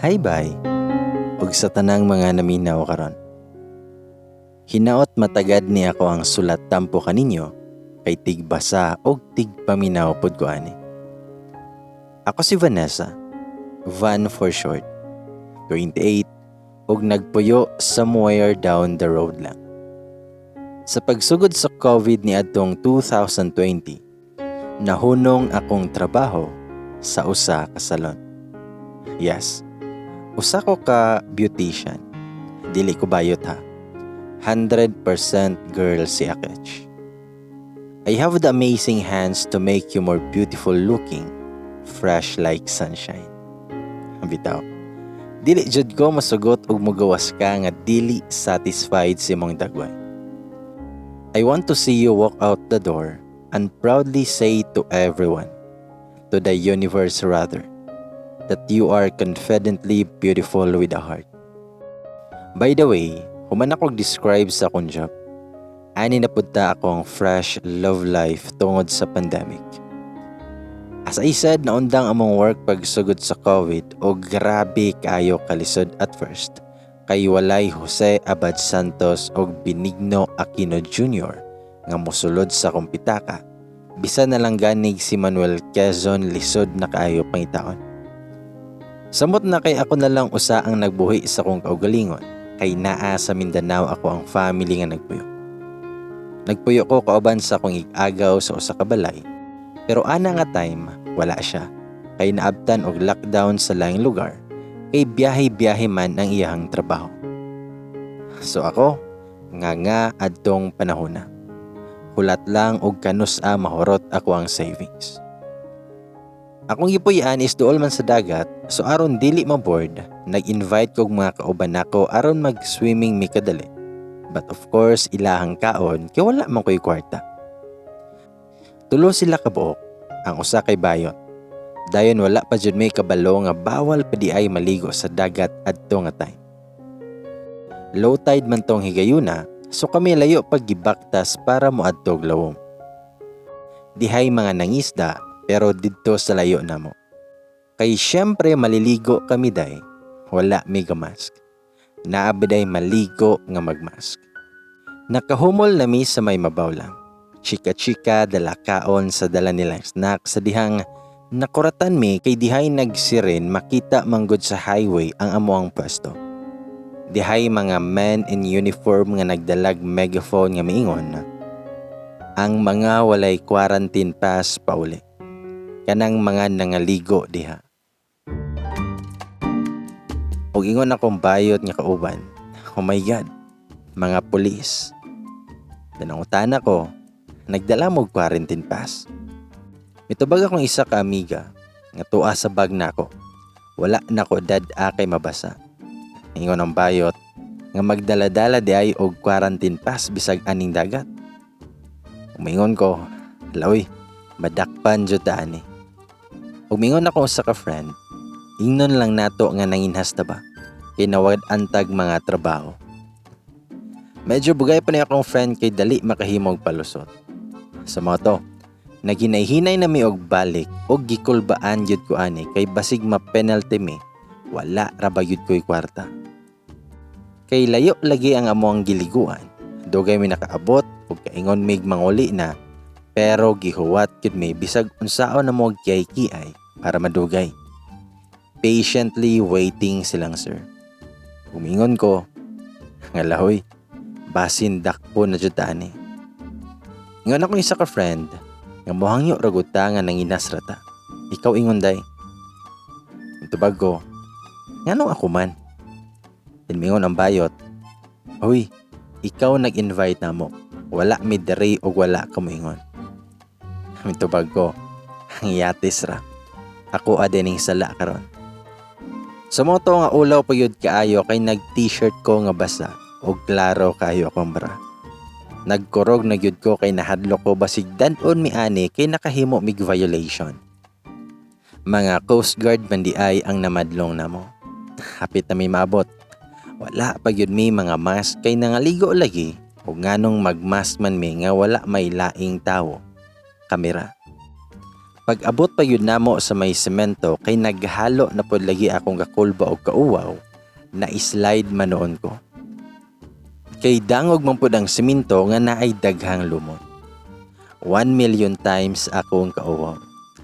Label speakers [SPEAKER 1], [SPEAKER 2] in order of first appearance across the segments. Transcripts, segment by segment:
[SPEAKER 1] Hi, bye. Ug sa tanang mga naminaw karon. Hinaot matagad ni ako ang sulat tampo kaninyo kay tigbasa og tigpaminaw pod ko ani. Ako si Vanessa, Van for short. 28 ug nagpuyo somewhere down the road lang. Sa pagsugod sa COVID ni adtong 2020, nahunong akong trabaho sa usa ka salon. Yes, usa ko ka beautician. Dili ko bayot ha. 100% girl si Akech. I have the amazing hands to make you more beautiful looking, fresh like sunshine. Bitaw. Dili jud ko masugot og mugawas ka nga dili satisfied sa imong dagway. I want to see you walk out the door and proudly say to everyone, to the universe rather, that you are confidently beautiful with a heart. By the way, human ako describe sa akong job. Ani na pud ta akong fresh love life tungod sa pandemic. As I said, naundang among work pagsugod sa COVID o grabe kaayo kalisod at first kay walay Jose Abad Santos og Benigno Aquino Jr. nga mosulod sa akong pitaka. Bisan na lang ganig si Manuel Quezon, lisod na kaayo pangitaon. Samot na kay ako na lang usa ang nagbuhi sa akong kaugalingon kay naa sa Mindanao ako ang family nga nagpuyo. Nagpuyo ko kauban sa akong ig-agaw sa usa ka balay. Pero ana nga time, wala siya. Kay naabtan og lockdown sa laing lugar, kay biyahe-biyahe man ang iyahang trabaho. So ako, nga nga adtong panahon na. Hulat lang og kanus-a mahurot ako ang savings. Akong gipuy-an is duol man sa dagat, so aron dili ma-bored, nag-invite kog mga kauban nako aron mag-swimming mi kadali. But of course, ilahang kaon kay wala man ko'y kwarta. Tulo sila kabuok, ang usa kay bayot. Dayon wala pa jud may kabalo nga bawal pa di ay maligo sa dagat adto nga time. Low tide man tong higayuna, so kami layo pag gibaktas para moadtog lawom. Dihay mga nangisda pero didto sa layo namo. Kay syempre maliligo kami day, wala mi mask. Naa ba day maligo nga magmask? Nakahumol na mi sa may mabaw lang. Chika-chika dala kaon sa dala nilang snack sa dihang nakuratan mi kay dihay nagsiren, makita manggod sa highway ang amoang pwesto. Dihay mga men in uniform nga nagdalag megaphone nga miingon, "Ang mga walay quarantine pass, pauli." Kanang mga nangaligo diha. Og ingon akong bayot nga kauban, "Oh my God, mga pulis." Nanangutana ko, "Nagdala mo quarantine pass?" Mitubag akong isa ka amiga nga tuwa sa bag nako. "Wala nako dad-a kay mabasa." Ingon ang bayot nga magdala-dala di ay og quarantine pass bisag aning dagat. Umingon ko, "Laoy, madakpan jud ta ani." Ug mingon ako sa ka friend, "Ingnon lang nato nga nanginhas ta ba kay nawad-an tag mga trabaho." Medyo bugay pa ni akong friend kay dali makahimog palusot. Sa mga to, naghinay-hinay na mi og balik og gikulbaan gyud ko ani kay basig ma-penalty mi, wala ra ba gyud ko'y kwarta. Kay layo lagi ang amoang giliguan. Dugay mi nakaabot ug kaingon mig manguli na, pero gihuwat gyud mi bisag unsaon na mo kiay-kiay para madugay. Patiently waiting silang sir. Umingon ko, "Ngalahoy, basin dakpo na jud ta ani." Ingon akong isa ka friend, nga mohangyo ra gud ta nga nanginas ra ta. "Ikaw ingon day." Tubag ko, "Nganong ako man?" Tinmingon ang bayot, "Uy, ikaw nag-invite na mo. Wala mi diri og wala ka moingon." Mitubag ko, "Ang yatis ra. Ako ning sala karon." Sa moto nga ulaw pa yun kaayo kay nag t-shirt ko nga basa og klaro kaayo akong bra. Nagkurog na gyud ko kay nahadlok ko basig dan-on mi ani kay nakahimo mig violation. Mga Coast Guard man di ay ang namadlong namo. Hapit na mi maabot. Wala pa gyud mi mga mask kay nangaligo lagi ug nganong magmask man mi nga wala may laing tawo. Kamera. Pag abot pa yun namo sa may semento kay naghalo na pod lagi akong kakulba og kauwaw, na slide man noon ko. Kay dangog man pod ang semento nga naay daghang lumot. 1 million times akong kauwaw.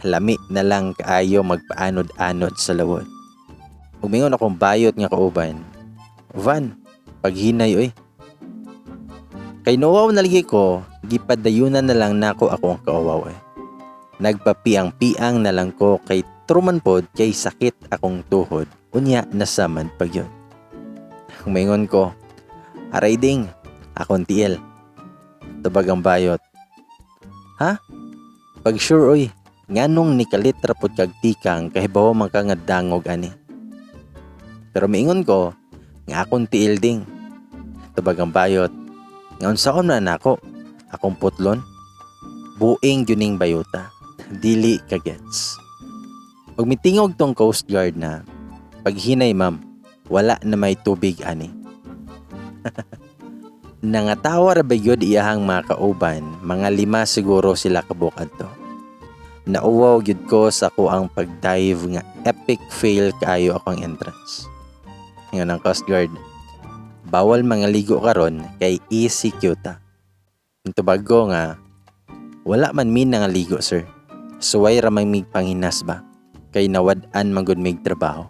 [SPEAKER 1] Lami na lang kaayo magpaanod-anod sa lawod. Ug mingon akong bayot nga kauban, "Van, paghinay oy." Kay nauwaw na lagi ko, gipadayunan na lang nako akong kauwaw eh. Nagpapiang-piang na lang ko kay truman pod kay sakit akong tuhod, unya nasamad pag yun. Umingon ko, "Aray ding, akong tiil." Tubag ang bayot, "Ha? Pag sure oy, nganong nikalit ra pod kag tikang kahibaw man ka nga dangog ani." Pero miingon ko, nga akong tiil ding. Tubag ang bayot, "Nga unsaon man nako, akong putlon? Buing yuning bayota. Dili ka gets." Pag mitingog tong Coast Guard na, "Paghinay ma'am, wala na may tubig ani." Nangatawa ra ba yun iyahang mga kauban, mga 5 siguro sila kabuk adto. Nauwaw gyud ko sa kuang pag-dive nga epic fail kaayo akong entrance. Ingon ang Coast Guard, "Bawal mga ligo karon kay ECQ ta." Tubag ko nga, "Wala man mi nga ligo sir. Suway ra man mig panghinas ba? Kay nawad-an man gud mig trabaho."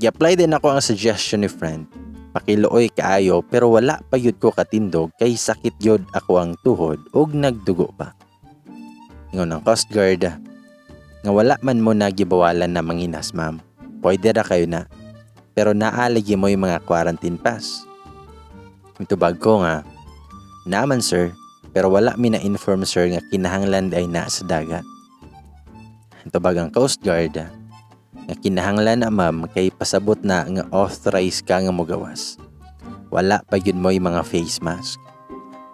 [SPEAKER 1] Gi-apply din ako ang suggestion ni friend. Pakiluoy kaayo pero wala pa yud ko katindog kay sakit yud ako ang tuhod ug nagdugo pa. Ingon ang Coast Guard, nga wala man mo nagibawalan na manginas ma'am. Pwede ra kayo na. Pero naalagi mo yung mga quarantine pass. Mitubag ko nga, "Naman sir, pero wala mi na-inform sir nga kinahanglan ay na sa dagat." Tubag ang Coast Guard, nga kinahanglan na ma'am kay pasabot na nga authorized ka nga mogawas. Wala pa yun mo yung mga face mask.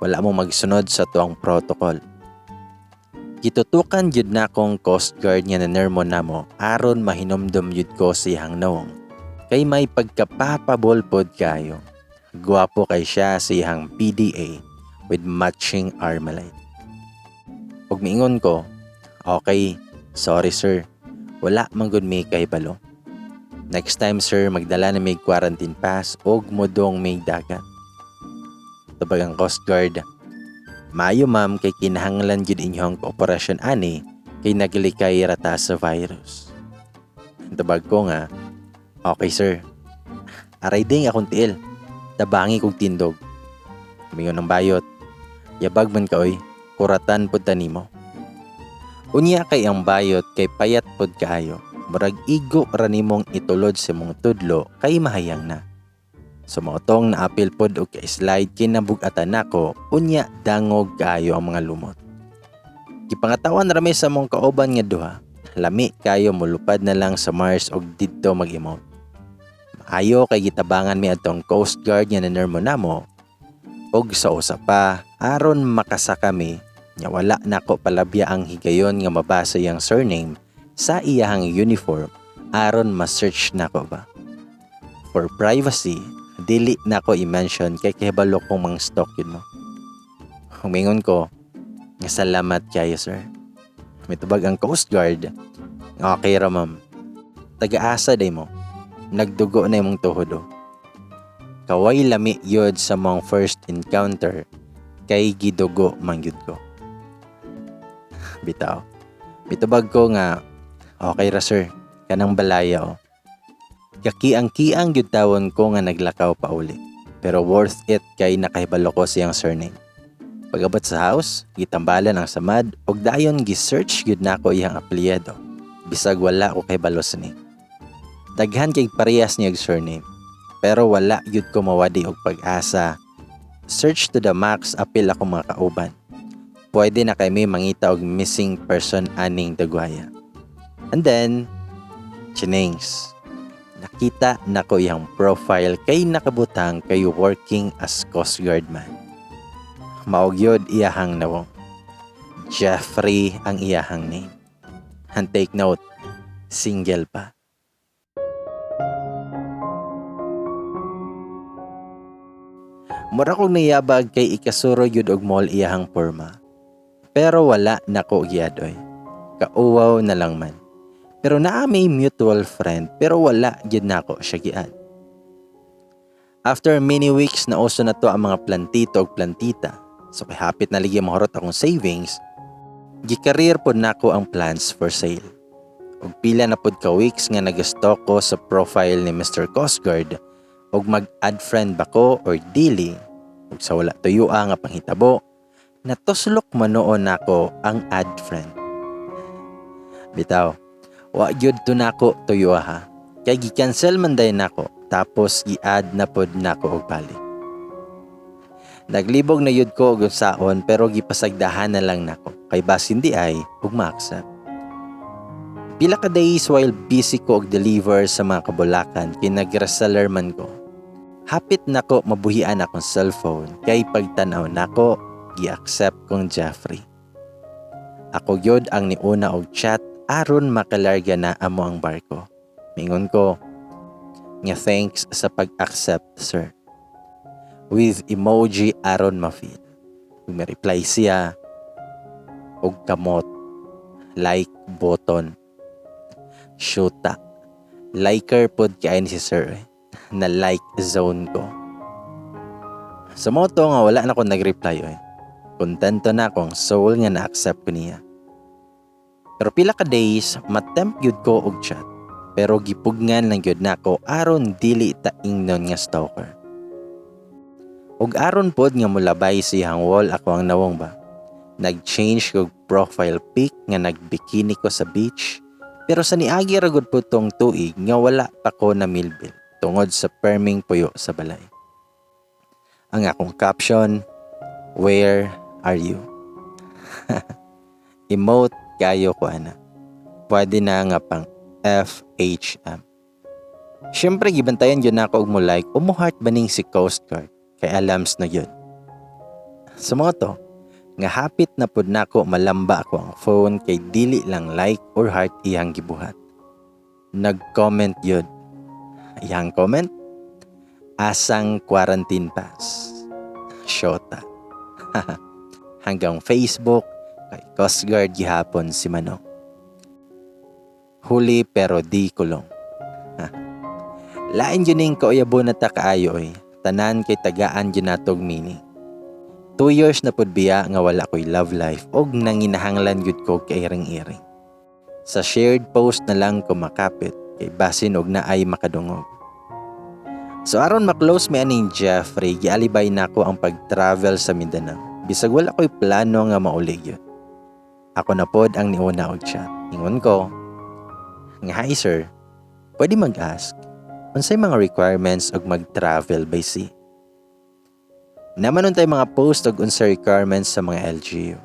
[SPEAKER 1] Wala mo magsunod sa tuang protocol. Gitutukan yun na akong Coast Guard nga nanermo namo aron mahinumdum yun ko sa iyang nawong. Kay may pagkapapabol pod kayo. Gwapo kay siya sa iyang PDA with matching armalite. Ug miingon ko, "Okay, sorry sir, wala man gud mi kahibalo. Next time sir, magdala na mig quarantine pass og modong mig dagat." Tubag ang Coast Guard, "Maayo ma'am kay kinahanglan gyud inyong kooperasyon ani kay naglikay rata sa virus." Tubag ko nga, "Okay sir. Aray ding akong tiil, tabangi kog tindog." Mingon ng bayot, "Yabag man ka oy, kuratan pud ta nimo." Unya kay ang bayot kay payat pud kaayo. Murag igo ra nimong itulod sa mong tudlo kay mahayang na. So maotong naapil pod og ka-slide kinabugatan nako, unya dangog kaayo ang mga lumot. Gipangatawan ra mi sa mong kauban nga duha. Lami kayo mulupad na lang sa Mars og didto mag-emote. Maayo kay gitabangan mi atong Coast Guard nga nanermo namo og sa usa pa aron makasaka mi nya wala nako palabya ang higayon nga mabasa iyang surname sa iyahang uniform aron ma-search nako ba. For privacy, dili nako i-mention kay kahibalo kong mang stalk yun mo. Humingon ko nga salamat kayo sir. Mitubag ang Coast Guard, "Okay ra ma'am. Tagaasa day mo. Nagdugo na imong tuhod oh." Kaway lami yod sa mong first encounter kay gidugo man gyud ko. Bitaw. Mitubag ko nga, "Okay ra sir, kanang balaya oh." Kakiang-kiang gyud tawon ko nga naglakaw pa uli. Pero worth it kay nakahibalo ko siyang surname. Pag-abot sa house, gitambalan ang samad ug dayon gi-search gyud nako iyang apelyido. Bisag wala ko kahibalo sa ni. Daghan kay parehas niya og surname. Pero wala gyud ko mawadi og pag-asa. Search to the max apil ako mga kauban. Pwede na kami mangita og missing person aning Dagwaya. And then, chinings. Nakita nako iyang profile kay nakabutang kay working as Coast Guard man. Mao gyud iyahang nawong. Jeffrey ang iyahang name. And take note, single pa. Mura kong niyabag kay ikasuro gyud og mall iyahang porma. Pero wala nako giadoy. Kauwaw na lang man. Pero naa may mutual friend pero wala gyud nako siya gi-add. After many weeks na uso na to ang mga plantito og plantita. So kay hapit na lagi mahurot akong savings, gi-career pod nako ang plants for sale. Og pila na pod ka weeks nga nag-stalk ko sa profile ni Mr. Coast Guard og mag-add friend ba ko or dili, ug sa wala tuyua nga panghitabo, natuslok man noon nako ang add friend. Bitaw, wa gyud to nako tuyua ha. Kay gi-cancel man dayon nako tapos gi-add na pod nako og balik. Naglibog na yud ko og saon pero gipasagdahan na lang nako kay basin di ay ug ma-accept. Pila ka days while busy ko og deliver sa mga kabulakan kay nag-reseller man ko. Hapit nako mabuhian akong cellphone kay pagtan-aw nako gi-accept kong Jeffrey. Ako gyud ang niuna og chat aron makalarga na amo ang barko. Mingon ko nga thanks sa pag-accept, sir. With emoji aron ma-feel. Ug reply siya og kamot, like button. Shoota. Liker pod kay ni si sir eh. Na like zone ko. Sa moto nga wala na ko nag-reply eh. Kontento na akong soul nga na-accept ko niya. Pero pila ka days, matempt gyud ko og chat. Pero gipugnan lang gyud nako aron dili ta ingnon nga stalker. Og aron pod nga mulabay siyang wall ako ang nawong ba. Nag-change kog profile pic nga nagbikini ko sa beach. Pero sa niagi ra gud po tong tuig nga wala pa ko na milbil tungod sa perming puyo sa balay. Ang akong caption, "Where are you?" Emote kayo ko ana. Pwede na nga pang FHM. Siyempre gibantayan yun ako og mo like o mo heart baning si Coast Guard kay alams na yun. Sa mga to, nga hapit na pud nako malamba ako ang phone kay dili lang like or heart iyang gibuhat. Nag-comment yun. Iyang comment? "Asang quarantine pass?" Shota. Hanggang Facebook, kay Coast Guard gihapon si Manong. Huli pero di kulong. Lain yun ning kauyabo na ta kaayo oy. Tanan kay tagaan yun natog meaning. 2 years na pud biya nga wala ko'y love life og nanginahanglan gyud ko kay iring-iring. Sa shared post na lang ko makapit kay basin og naay makadungog. So aron ma-close mi aning Jeffrey, gialibay nako ang pag-travel sa Mindanao. Bisag wala ko'y plano nga mauli gyud. Ako na pod ang niuna og chat. Ingon ko nga, "Hi sir, pwede mag-ask, unsay mga requirements og mag-travel by sea?" Naman tay mga post og unsay requirements sa mga LGU.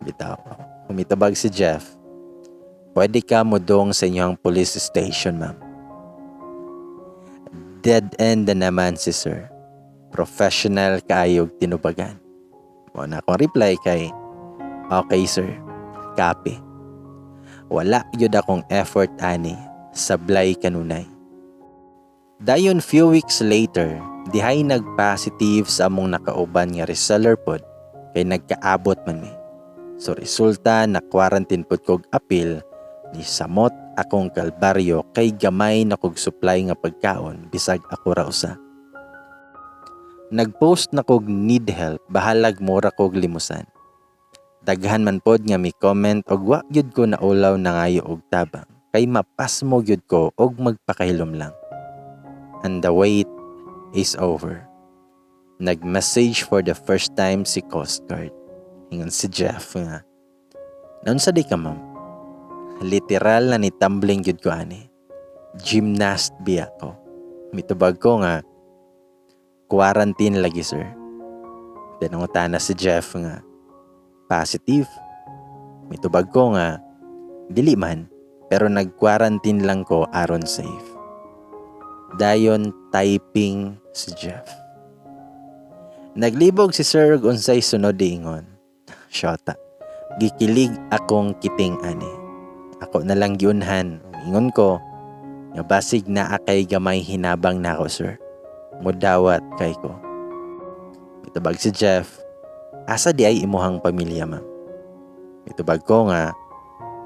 [SPEAKER 1] Bitaw. Humitabag si Jeff. "Pwede ka mo dong sa inyong police station, ma'am." Dead end na naman si sir. Professional kaayog tinubagan. Mo na akong reply kay, "Okay sir, copy." Wala gyud akong effort ani, sablay kanunay. Dayon few weeks later, dihay nag-positive sa among nakauban nga reseller pod kay nagkaabot man mi. So resulta na quarantine pod kog apil ni samot akong kalbaryo kay gamay na kog supply nga pagkaon bisag ako ra usa. Nagpost na kog need help bahalag mura kog limusan. Daghan man pod nga mi comment og wa gyud ko naulaw nangayo og tabang kay mapasmo gyud ko og magpakahilom lang. And the wait is over. Nag-message for the first time si Coast Guard. Ingon si Jeff nga, "Naunsa di ka, ma'am?" Literal na ni tumbling gyud ko ani. Gymnast biya ko. Mitubag ko nga, "Quarantine lagi, sir." Then nangutana si Jeff nga, "Positive?" Mitubag ko nga, "Dili man, pero nag-quarantine lang ko aron safe." Dayon typing si Jeff. Naglibog si sir og unsay sunod ingon. Shota. Gikilig akong kiting ani. Ako na lang giunhan. Ingon ko nga basig naa kay gamay hinabang nako, sir. Mudawat kay ko. Mitubag si Jeff, "Asa di ay imuhang pamilya, ma'am?" Mitubag ko nga,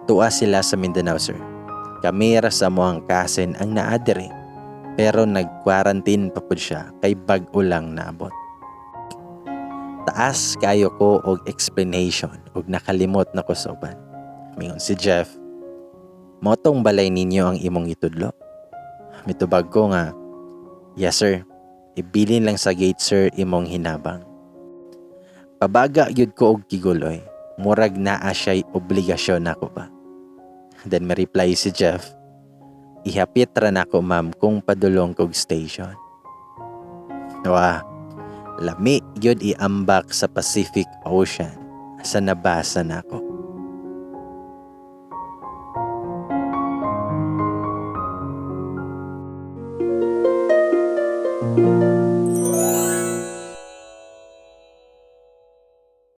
[SPEAKER 1] Tua sila sa Mindanao, sir. Kami ra sa amoang cousin ang naa diri, pero nag-quarantine pa pud siya kay bag-o lang naabot. Taas kayo ko og explanation og nakalimot na ko sa uban. Mingon si Jeff, "Mao tong balay ninyo ang imong gitudlo?" Mitubag ko nga, "Yes, sir, ibilin lang sa gate, sir, imong hinabang." Pabaga gyud ko og kiguloy, murag naa siya'y obligasyon nako ba. Then may reply si Jeff, "Ihapit ra nako, ma'am, kung padulong kog station." Wah, lami gyud iambak sa Pacific Ocean sa nabasa nako.